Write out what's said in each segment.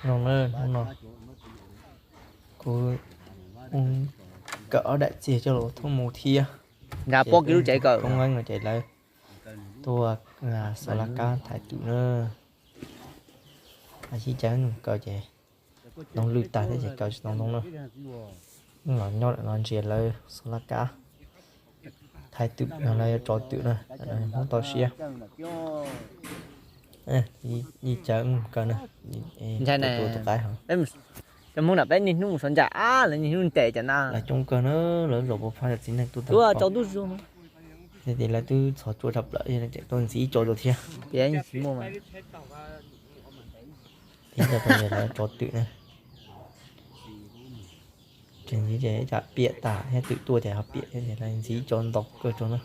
No na, hnub no kuv ua kawm ob daim txiag coj los thauj mus thiab. Nkag pob kiag lub tsev kawm. Koob leej no ces lawv tuaj xov laj kab thaiv twm na. Sib cav kaw ces ntoo lwj tag thiab ces kaw tsis tau ntoo na. Los nyob no ntsia lawv xov laj kab thaiv twm no, lawv yuav tso twm na, Hmoob toj siab. Ib cav kaw na. Ntshai na, tus qaib ho. Cov Hmoob nram peb niaj hnub mus xov ntsaj, lawv niaj hnub ntes cov na. Lawv coob kawg na, lawv zaum pov phaj cov txiv neej tuaj tag. Yog tias lawv twb txhos tsuaj tshaj plaws ces tuaj ntxiv tso rau thiab. Tias tsis muaj mas. Ib co tau lawv tso twm na. Tseem ntxiv ces ib tsam piam tas thiab twm tuaj ces ho piam thiab ces lawv ntxiv tso ntau kawg rau na.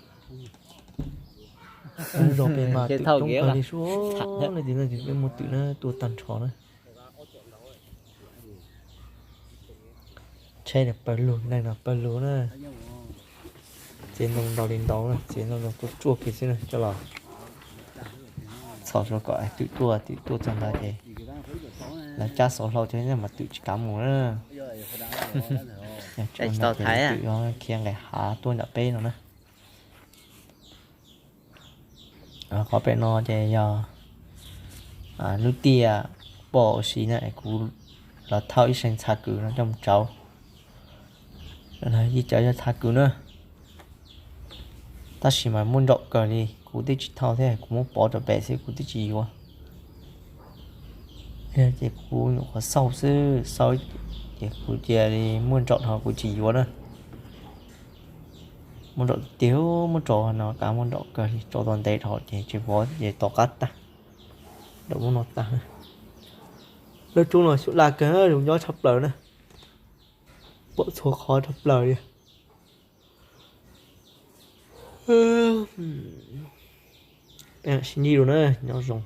Zos pem mas twm coob kawg li sub, leej twg leej twg peb muaj twm na tuaj tag nrho na. Tsheb no pawg lug, neeg no pawg lug na. Txiav ntoo ntau li ntau na, txiav ntoo ntau tsuaj tsuaj kiag xwb na coj los txhos rau kom twm tuaj, twm tuaj txog ntawd ces lawv cab xov hlau cov mas twm tsis kav mus na. Tsis tau thaiv, twm yuav khiav nqis hav tuaj nram peb no na. Qhov pem no ces yog lub tiaj pom ua si na, kuv los thauj ib seem txha kws no coj mus tsauv. Ib cov yog txha kws na, tab sis mas muaj ntsaum kawg li, kuv twb tsis thauj thiab, kuv muab pov rau pem xwb kuv twb tsis yuav. Ces kuv nyuam qhuav xauj xwb, xauj ces kuv cia li muaj ntsaum dhau kuv tsis yuav na. Muaj ntsaum tiag, muab tso no kav muaj ntsaum kawg li, tso tau ntev dhau ces tsis pov ces tom qab tag, nraum muab no tag. Lawv roob no xyuam laj kawg, zoo nyob tshaj plaws na, pom txhua qhov tshaj plaws li. Peb sib ntsib dua na, nyob zoo.